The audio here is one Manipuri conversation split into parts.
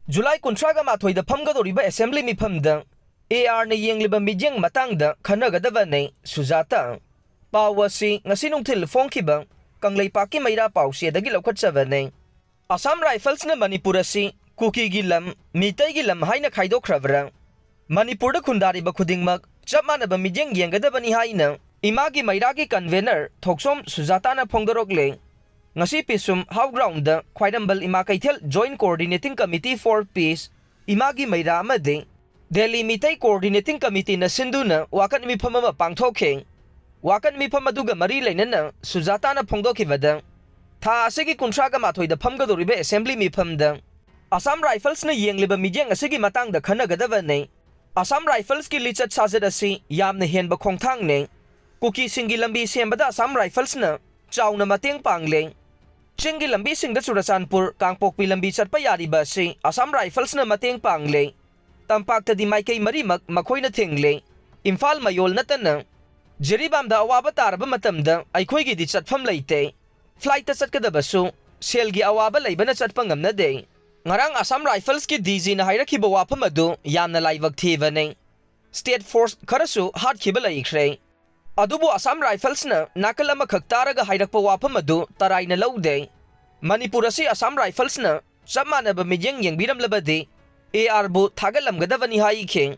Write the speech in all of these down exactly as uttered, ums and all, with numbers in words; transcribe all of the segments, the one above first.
ꯖꯨꯂꯥꯏ ꯀꯨꯟꯊ꯭ꯔꯥꯒ ꯃꯥꯊꯣꯏꯗ ꯐꯝꯒꯗꯧꯔꯤꯕ ꯑꯦꯁꯦꯝꯕ꯭ꯂꯤ ꯃꯤꯐꯝꯗ ꯑꯦ ꯑꯥꯔꯅ ꯌꯦꯡꯂꯤꯕ ꯃꯤꯠꯌꯦꯡ ꯃꯇꯥꯡꯗ ꯈꯟꯅꯒꯗꯕꯅꯤ, ꯁꯨꯖꯥꯇꯥ꯫ ꯄꯥꯎ ꯑꯁꯤ ꯉꯁꯤ ꯅꯨꯡꯊꯤꯜ ꯐꯣꯡꯈꯤꯕ ꯀꯪꯂꯩꯄꯥꯛꯀꯤ ꯃꯩꯔꯥ ꯄꯥꯎꯆꯦꯗꯒꯤ ꯂꯧꯈꯠꯆꯕꯅꯤ꯫ ꯑꯁꯥꯝ ꯔꯥꯏꯐꯜꯁꯅ ꯃꯅꯤꯄꯨꯔ ꯑꯁꯤ ꯀꯨꯀꯤꯒꯤ ꯂꯝ, ꯃꯤꯇꯩꯒꯤ ꯂꯝ ꯍꯥꯏꯅ ꯈꯥꯏꯗꯣꯛꯈ꯭ꯔꯕ꯭ꯔꯥ? ꯃꯅꯤꯄꯨꯔꯗ ꯈꯨꯟꯗꯥꯔꯤꯕ ꯈꯨꯗꯤꯡꯃꯛ ꯆꯞ ꯃꯥꯟꯅꯕ ꯃꯤꯠꯌꯦꯡ ꯌꯦꯡꯒꯗꯕꯅꯤ ꯍꯥꯏꯅ ꯏꯃꯥꯒꯤ ꯃꯩꯔꯥꯒꯤ ꯀꯟꯚꯦꯅꯔ ꯊꯣꯛꯆꯣꯝ ꯁꯨꯖꯥꯇꯥꯅ ꯐꯣꯡꯗꯣꯔꯛꯂꯦ꯫ ꯉꯁꯤ ꯄꯤꯁꯨꯝ ꯍꯥꯎ ꯒ꯭ꯔꯥꯎꯟꯗ ꯈ꯭ꯋꯥꯏꯔꯝꯕꯜ Ima Keithel joint coordinating committee for peace, ꯏꯃꯥꯒꯤ ꯃꯩꯔꯥ ꯑꯃꯗꯤ ꯗꯦꯜꯂꯤ ꯃꯤꯇꯩ ꯀꯣꯑꯣꯔꯗꯤꯅꯦꯇꯤꯡ ꯀꯃꯤꯇꯤꯅ ꯁꯤꯟꯗꯨꯅ ꯋꯥꯀꯠ ꯃꯤꯐꯝ ꯑꯃ ꯄꯥꯡꯊꯣꯛꯈꯤ꯫ ꯋꯥꯀꯠ ꯃꯤꯐꯝ ꯑꯗꯨꯒ ꯃꯔꯤ ꯂꯩꯅꯅ ꯁꯨꯖꯥꯇꯥꯅ ꯐꯣꯡꯗꯣꯛꯈꯤꯕꯗ, ꯊꯥ ꯑꯁꯤꯒꯤ ꯀꯨꯟꯊ꯭ꯔꯥꯒ ꯃꯥꯊꯣꯏꯗ ꯐꯝꯒꯗꯧꯔꯤꯕ ꯑꯦꯁꯦꯝꯕ꯭ꯂꯤ ꯃꯤꯐꯝꯗ ꯑꯁꯥꯝ ꯔꯥꯏꯐꯜꯁꯅ ꯌꯦꯡꯂꯤꯕ ꯃꯤꯠꯌꯦꯡ ꯑꯁꯤꯒꯤ ꯃꯇꯥꯡꯗ ꯈꯟꯅꯒꯗꯕꯅꯤ꯫ ꯑꯁꯥꯝ ꯔꯥꯏꯐꯜꯁꯀꯤ ꯂꯤꯆꯠ ꯁꯥꯖꯠ ꯑꯁꯤ ꯌꯥꯝꯅ ꯍꯦꯟꯕ ꯈꯣꯡꯊꯥꯡꯅꯤ꯫ ꯀꯨꯀꯤꯁꯤꯡꯒꯤ ꯂꯝꯕꯤ ꯁꯦꯝꯕꯗ ꯑꯁꯥꯝ ꯔꯥꯏꯐꯜꯁꯅ ꯆꯥꯎꯅ ꯃꯇꯦꯡ ꯄꯥꯡꯂꯦ꯫ ꯆꯤꯡꯒꯤ ꯂꯝꯕꯤꯁꯤꯡꯗ ꯆꯨꯔꯆꯥꯟꯄꯨꯔ, ꯀꯥꯡꯄꯣꯛꯄꯤ ꯂꯝꯕꯤ ꯆꯠꯄ ꯌꯥꯔꯤꯕ ꯑꯁꯤ ꯑꯁꯥꯝ ꯔꯥꯏꯐꯜꯁꯅ ꯃꯇꯦꯡ ꯄꯥꯡꯂꯦ꯫ ꯇꯝꯄꯥꯛꯇꯗꯤ ꯃꯥꯏꯀꯩ ꯃꯔꯤꯃꯛ ꯃꯈꯣꯏꯅ ꯊꯤꯡꯂꯦ꯫ ꯏꯝꯐꯥꯜ ꯃꯌꯣꯜ ꯅꯠꯇꯅ ꯖꯤꯔꯤꯕꯥꯝꯗ ꯑꯋꯥꯕ ꯇꯥꯔꯕ ꯃꯇꯝꯗ ꯑꯩꯈꯣꯏꯒꯤꯗꯤ ꯆꯠꯐꯝ ꯂꯩꯇꯦ꯫ ꯐ꯭ꯂꯥꯏꯠꯇ ꯆꯠꯀꯗꯕꯁꯨ ꯁꯦꯜꯒꯤ ꯑꯋꯥꯕ ꯂꯩꯕꯅ ꯆꯠꯄ ꯉꯝꯅꯗꯦ꯫ ꯉꯔꯥꯡ ꯑꯁꯥꯝ ꯔꯥꯏꯐꯜꯁꯀꯤ ꯗꯤ ꯖꯤꯅ ꯍꯥꯏꯔꯛꯈꯤꯕ ꯋꯥꯐꯝ ꯑꯗꯨ ꯌꯥꯝꯅ ꯂꯥꯏꯕꯛ ꯊꯤꯕꯅꯤ꯫ ꯁ꯭ꯇꯦꯠ ꯐꯣꯔꯁ ꯈꯔꯁꯨ ꯍꯥꯠꯈꯤꯕ ꯂꯩꯈ꯭ꯔꯦ꯫ ꯑꯗꯨꯕꯨ ꯑꯁꯥꯝ ꯔꯥꯏꯐꯜꯁꯅ ꯅꯥꯀꯜ ꯑꯃꯈꯛ ꯇꯥꯔꯒ ꯍꯥꯏꯔꯛꯄ ꯋꯥꯐꯝ ꯑꯗꯨ ꯇꯔꯥꯏꯅ ꯂꯧꯗꯦ꯫ ꯃꯅꯤꯄꯨꯔ ꯑꯁꯤ ꯑꯁꯥꯝ ꯔꯥꯏꯐꯜꯁꯅ ꯆꯞ ꯃꯥꯟꯅꯕ ꯃꯤꯠꯌꯦꯡ ꯌꯦꯡꯕꯤꯔꯝꯂꯕꯗꯤ ꯑꯦ ꯑꯥꯔꯕꯨ ꯊꯥꯒꯠꯂꯝꯒꯗꯕꯅꯤ ꯍꯥꯏꯈꯤ꯫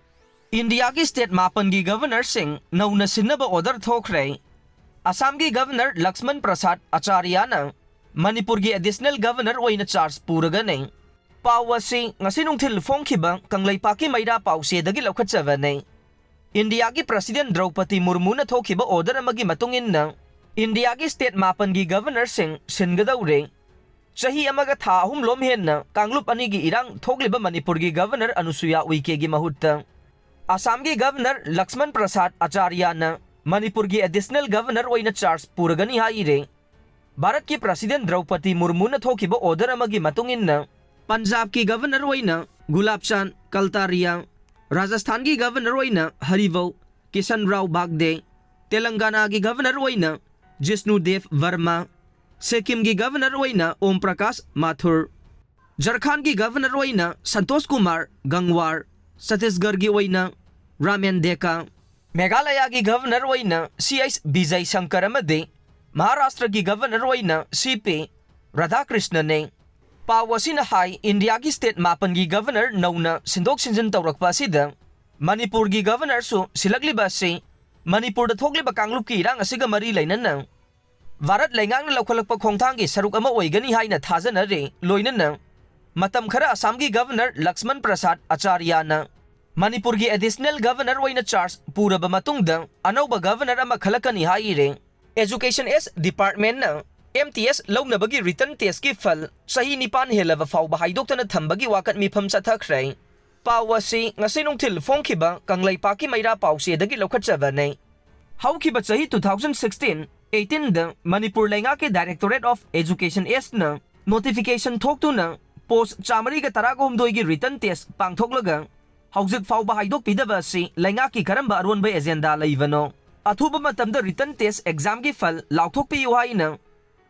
ꯏꯟꯗꯤꯌꯥꯒꯤ ꯁ꯭ꯇꯦꯠ ꯃꯥꯄꯟꯒꯤ ꯒꯚꯔꯅꯔꯁꯤꯡ ꯅꯧꯅ ꯁꯤꯟꯅꯕ ꯑꯣꯔꯗꯔ ꯊꯣꯛꯈ꯭ꯔꯦ꯫ ꯑꯁꯥꯝꯒꯤ ꯒꯚꯔꯅꯔ ꯂꯛꯁꯃꯟ ꯄ꯭ꯔꯁꯥꯗ ꯑꯆꯥꯔꯌꯥꯅ ꯃꯅꯤꯄꯨꯔꯒꯤ ꯑꯦꯗꯤꯁꯅꯦꯜ ꯒꯚꯔꯅꯔ ꯑꯣꯏꯅ ꯆꯥꯔꯖ ꯄꯨꯔꯒꯅꯤ꯫ ꯄꯥꯎ ꯑꯁꯤ ꯉꯁꯤ ꯅꯨꯡꯊꯤꯜ ꯐꯣꯡꯈꯤꯕ ꯀꯪꯂꯩꯄꯥꯛꯀꯤ ꯃꯩꯔꯥ ꯄꯥꯎꯆꯦꯗꯒꯤ ꯂꯧꯈꯠꯆꯕꯅꯤ꯫ ꯏꯟꯗꯤꯌꯥꯒꯤ ꯄ꯭ꯔꯁꯤꯗꯦꯟ ꯗ꯭ꯔꯧꯄꯗꯤ ꯃꯨꯔꯃꯨꯅ ꯊꯣꯛꯈꯤꯕ ꯑꯣꯔꯗꯔ ꯑꯃꯒꯤ ꯃꯇꯨꯡ ꯏꯟꯅ ꯏꯟꯗꯤꯌꯥꯒꯤ ꯁ꯭ꯇꯦꯠ ꯃꯥꯄꯟꯒꯤ ꯒꯚꯔꯅꯔꯁꯤꯡ ꯁꯤꯟꯒꯗꯧꯔꯦ꯫ ꯆꯍꯤ ꯑꯃꯒ ꯊꯥ ꯑꯍꯨꯝ ꯂꯣꯝ ꯍꯦꯟꯅ ꯀꯥꯡꯂꯨꯞ ꯑꯅꯤꯒꯤ ꯏꯔꯥꯡ ꯊꯣꯛꯂꯤꯕ ꯃꯅꯤꯄꯨꯔꯒꯤ ꯒꯚꯔꯅꯔ ꯑꯅꯨꯁꯨꯌꯥ ꯎꯏꯀꯦꯒꯤ ꯃꯍꯨꯠꯇ ꯑꯁꯥꯝꯒꯤ ꯒꯚꯔꯅꯔ ꯂꯛꯁꯃꯟ ꯄ꯭ꯔꯁꯥꯗ ꯑꯆꯥꯔꯌꯥꯅ ꯃꯅꯤꯄꯨꯔꯒꯤ ꯑꯦꯗꯤꯁꯅꯦꯜ ꯒꯚꯔꯅꯔ ꯑꯣꯏꯅ ꯆꯥꯔꯖ ꯄꯨꯔꯒꯅꯤ ꯍꯥꯏꯔꯦ꯫ ꯚꯥꯔꯠꯀꯤ ꯄ꯭ꯔꯁꯤꯗꯦꯟ ꯗ꯭ꯔꯧꯄꯗꯤ ꯃꯨꯔꯃꯨꯅ ꯊꯣꯛꯈꯤꯕ ꯑꯣꯔꯗꯔ ꯑꯃꯒꯤ ꯃꯇꯨꯡ ꯏꯟꯅ ꯄꯟꯖꯥꯕꯀꯤ ꯒꯚꯔꯅꯔ ꯑꯣꯏꯅ ꯒꯨꯂꯥꯕ ꯆꯥꯟꯗ ꯀꯜꯇꯥꯔꯤꯌꯥ, ꯔꯥꯖꯁꯊꯥꯟꯒꯤ ꯒꯚꯔꯅꯔ ꯑꯣꯏꯅ ꯍꯔꯤꯚꯧ ꯀꯤꯁꯟ ꯔꯥꯎ ꯕꯥꯒꯗꯦ, ꯇꯦꯂꯪꯒꯥꯅꯥꯒꯤ ꯒꯚꯔꯅꯔ ꯑꯣꯏꯅ ꯖꯤꯁꯅꯨ ꯗꯦꯕ ꯕꯔꯃꯥ, ꯁꯤꯛꯀꯤꯝꯒꯤ ꯒꯚꯔꯅꯔ ꯑꯣꯏꯅ ꯑꯣꯝ ꯄ꯭ꯔꯀꯥꯁ ꯃꯥꯊꯨꯔ, ꯖꯔꯈꯥꯟꯒꯤ ꯒꯚꯔꯅꯔ ꯑꯣꯏꯅ ꯁꯟꯇꯣꯁ ꯀꯨꯃꯥꯔ ꯒꯪꯋꯥꯔ, ꯆꯇꯤꯁꯒꯔꯒꯤ ꯑꯣꯏꯅ ꯔꯥꯃꯦꯟ ꯗꯦꯀꯥ, ꯃꯦꯘꯥꯂꯌꯥꯒꯤ ꯒꯚꯔꯅꯔ ꯑꯣꯏꯅ ꯁꯤ ꯑꯩꯆ ꯕꯤꯖꯌ ꯁꯪꯀꯔ ꯑꯃꯗꯤ ꯃꯍꯥꯔꯥꯁꯇ꯭ꯔꯒꯤ ꯒꯚꯔꯅꯔ ꯑꯣꯏꯅ ꯁꯤ ꯄꯤ ꯔꯥꯙꯥꯀ꯭ꯔꯤꯁꯅꯅꯦ꯫ ꯄꯥꯎ ꯑꯁꯤꯅ ꯍꯥꯏ, ꯏꯟꯗꯤꯌꯥꯒꯤ ꯁ꯭ꯇꯦꯠ ꯃꯥꯄꯟꯒꯤ ꯒꯚꯔꯅꯔ ꯅꯧꯅ ꯁꯤꯟꯗꯣꯛ ꯁꯤꯟꯖꯤꯟ ꯇꯧꯔꯛꯄ ꯑꯁꯤꯗ ꯃꯅꯤꯄꯨꯔꯒꯤ ꯒꯚꯔꯅꯔꯁꯨ ꯁꯤꯜꯂꯛꯂꯤꯕ ꯑꯁꯤ ꯃꯅꯤꯄꯨꯔꯗ ꯊꯣꯛꯂꯤꯕ ꯀꯥꯡꯂꯨꯞꯀꯤ ꯏꯔꯥꯡ ꯑꯁꯤꯒ ꯃꯔꯤ ꯂꯩꯅꯅ ꯚꯥꯔꯠ ꯂꯩꯉꯥꯛꯅ ꯂꯧꯈꯠꯂꯛꯄ ꯈꯣꯡꯊꯥꯡꯒꯤ ꯁꯔꯨꯛ ꯑꯃ ꯑꯣꯏꯒꯅꯤ ꯍꯥꯏꯅ ꯊꯥꯖꯅꯔꯤ꯫ ꯂꯣꯏꯅꯅ ꯃꯇꯝ ꯈꯔ ꯑꯁꯥꯝꯒꯤ ꯒꯚꯔꯅꯔ ꯂꯛꯁꯃꯟ ꯄ꯭ꯔꯁꯥꯗ ꯑꯆꯥꯔꯌꯥꯅ ꯃꯅꯤꯄꯨꯔꯒꯤ ꯑꯦꯗꯤꯁꯅꯦꯜ ꯒꯚꯔꯅꯔ ꯑꯣꯏꯅ ꯆꯥꯔꯖ ꯄꯨꯔꯕ ꯃꯇꯨꯡꯗ ꯑꯅꯧꯕ ꯒꯚꯔꯅꯔ ꯑꯃ ꯈꯜꯂꯛꯀꯅꯤ ꯍꯥꯏꯔꯦ꯫ ꯑꯦꯖꯨꯀꯦꯁꯟ ꯑꯦꯁ ꯗꯤꯄꯥꯔꯠꯃꯦꯟꯅ ꯑꯦꯝ ꯇꯤ ꯑꯦꯁ ꯂꯧꯅꯕꯒꯤ ꯔꯤꯇꯟ ꯇꯦꯁꯀꯤ ꯐꯜ ꯆꯍꯤ ꯅꯤꯄꯥꯟ ꯍꯦꯜꯂꯕ ꯐꯥꯎꯕ ꯍꯥꯏꯗꯣꯛꯇꯅ ꯊꯝꯕꯒꯤ ꯋꯥꯀꯠ ꯃꯤꯐꯝ ꯆꯠꯊꯈ꯭ꯔꯦ꯫ ꯄꯥꯎ ꯑꯁꯤ ꯉꯁꯤ ꯅꯨꯡꯊꯤꯜ ꯐꯣꯡꯈꯤꯕ ꯀꯪꯂꯩꯄꯥꯛꯀꯤ ꯃꯩꯔꯥ ꯄꯥꯎꯆꯦꯗꯒꯤ ꯂꯧꯈꯠꯆꯕꯅꯦ꯫ ꯍꯧꯈꯤꯕ ꯆꯍꯤ two thousand sixteen eighteenꯗ ꯃꯅꯤꯄꯨꯔ ꯂꯩꯉꯥꯛꯀꯤ Directorate of Education Sꯅ ꯅꯣꯇꯤꯐꯤꯀꯦꯁꯟ ꯊꯣꯛꯇꯨꯅ ꯄꯣꯁ ꯆꯥꯃꯔꯤꯒ ꯇꯔꯥꯒ ꯍꯨꯝꯗꯣꯏꯒꯤ ꯔꯤꯇꯟ ꯇꯦꯁ ꯄꯥꯡꯊꯣꯛꯂꯒ ꯍꯧꯖꯤꯛ ꯐꯥꯎꯕ ꯍꯥꯏꯗꯣꯛꯄꯤꯗꯕ ꯑꯁꯤ ꯂꯩꯉꯥꯛꯀꯤ ꯀꯔꯝꯕ ꯑꯔꯣꯟꯕ ꯑꯦꯖꯦꯟꯗꯥ ꯂꯩꯕꯅꯣ? ꯑꯊꯨꯕ ꯃꯇꯝꯗ ꯔꯤꯇꯟ ꯇꯦꯁ ꯑꯦꯛꯖꯥꯝꯒꯤ ꯐꯜ ꯂꯥꯎꯊꯣꯛꯄꯤꯌꯨ ꯍꯥꯏꯅ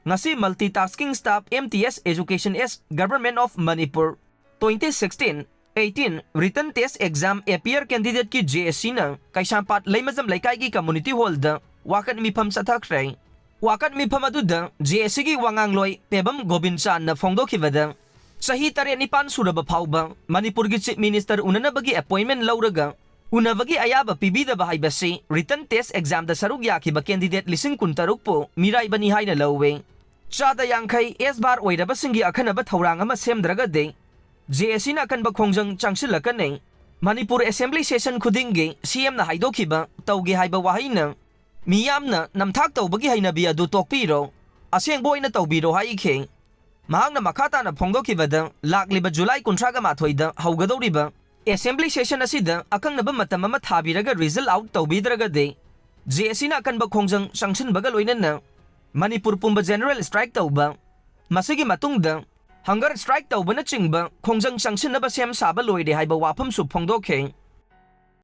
ꯉꯁꯤ multitasking staff M T S Education S Government of Manipur twenty sixteen eighteen written test exam appear candidateꯀꯤ J A Cꯅ ꯀꯩꯁꯥꯝꯄꯥꯠ ꯂꯩꯃꯖꯝ ꯂꯩꯀꯥꯏꯒꯤ community hallꯗ ꯋꯥꯀꯠ ꯃꯤꯐꯝ ꯆꯠꯊꯈ꯭ꯔꯦ꯫ ꯋꯥꯀꯠ ꯃꯤꯐꯝ ꯑꯗꯨꯗ J A Cꯒꯤ ꯋꯥꯉꯥꯡꯂꯣꯏ ꯄꯦꯕꯝ ꯒꯣꯕꯤꯟꯆꯥꯟꯅ ꯐꯣꯡꯗꯣꯛꯈꯤꯕꯗ, ꯆꯍꯤ ꯇꯔꯦꯠ ꯅꯤꯄꯥꯟ ꯁꯨꯔꯕ ꯐꯥꯎꯕ ꯃꯅꯤꯄꯨꯔꯒꯤ Chief Minister ꯎꯅꯅꯕꯒꯤ appointment ꯂꯧꯔꯒ ꯎꯅꯕꯒꯤ ꯑꯌꯥꯕ ꯄꯤꯕꯤꯗꯕ ꯍꯥꯏꯕꯁꯤ ꯔꯤꯇꯟ ꯇꯦꯁ ꯑꯦꯛꯖꯥꯝꯗ ꯁꯔꯨꯛ ꯌꯥꯈꯤꯕ candidate ꯂꯤꯁꯤꯡ ꯀꯨꯟꯇꯔꯨꯛꯄꯨ ꯃꯤꯔꯥꯏꯕꯅꯤ ꯍꯥꯏꯅ ꯂꯧꯋꯦ꯫ ꯆꯥꯗ ꯌꯥꯡꯈꯩ ꯑꯦꯁ ꯕꯥꯔ ꯑꯣꯏꯔꯕꯁꯤꯡꯒꯤ ꯑꯀꯟꯅꯕ ꯊꯧꯔꯥꯡ ꯑꯃ ꯁꯦꯝꯗ꯭ꯔꯒꯗꯤ J A Cꯅ ꯑꯀꯟꯕ ꯈꯣꯡꯖꯪ ꯆꯪꯁꯤꯜꯂꯛꯀꯅꯤ꯫ ꯃꯅꯤꯄꯨꯔ assembly session ꯈꯨꯗꯤꯡꯒꯤ C Mꯅ ꯍꯥꯏꯗꯣꯛꯈꯤꯕ "ꯇꯧꯒꯦ" ꯍꯥꯏꯕ ꯋꯥꯍꯩꯅ ꯃꯤꯌꯥꯝꯅ ꯅꯝꯊꯥꯛ ꯇꯧꯕꯒꯤ ꯍꯩꯅꯕꯤ ꯑꯗꯨ ꯇꯣꯛꯄꯤꯔꯣ, ꯑꯁꯦꯡꯕ ꯑꯣꯏꯅ ꯇꯧꯕꯤꯔꯣ ꯍꯥꯏꯈꯤ꯫ ꯃꯍꯥꯛꯅ ꯃꯈꯥ ꯇꯥꯅ ꯐꯣꯡꯗꯣꯛꯈꯤꯕꯗ, ꯂꯥꯛꯂꯤꯕ ꯖꯨꯂꯥꯏ ꯀꯨꯟꯊ꯭ꯔꯥꯒ ꯃꯥꯊꯣꯏꯗ ꯍꯧꯒꯗꯧꯔꯤꯕ assembly session ꯑꯁꯤꯗ ꯑꯀꯛꯅꯕ ꯃꯇꯝ ꯑꯃ ꯊꯥꯕꯤꯔꯒ result out ꯇꯧꯕꯤꯗ꯭ꯔꯒꯗꯤ J A Cꯅ ꯑꯀꯟꯕ ꯈꯣꯡꯖꯪ ꯆꯪꯁꯤꯟꯕꯒ ꯂꯣꯏꯅꯅ ꯃꯅꯤꯄꯨꯔ ꯄꯨꯝꯕ general strike ꯇꯧꯕ, ꯃꯁꯤꯒꯤ ꯃꯇꯨꯡꯗ hunger strike ꯇꯧꯕꯅꯆꯤꯡꯕ ꯈꯣꯡꯖꯪ ꯆꯪꯁꯤꯟꯅꯕ ꯁꯦꯝ ꯁꯥꯕ ꯂꯣꯏꯔꯦ ꯍꯥꯏꯕ ꯋꯥꯐꯝꯁꯨ ꯐꯣꯡꯗꯣꯛꯈꯤ꯫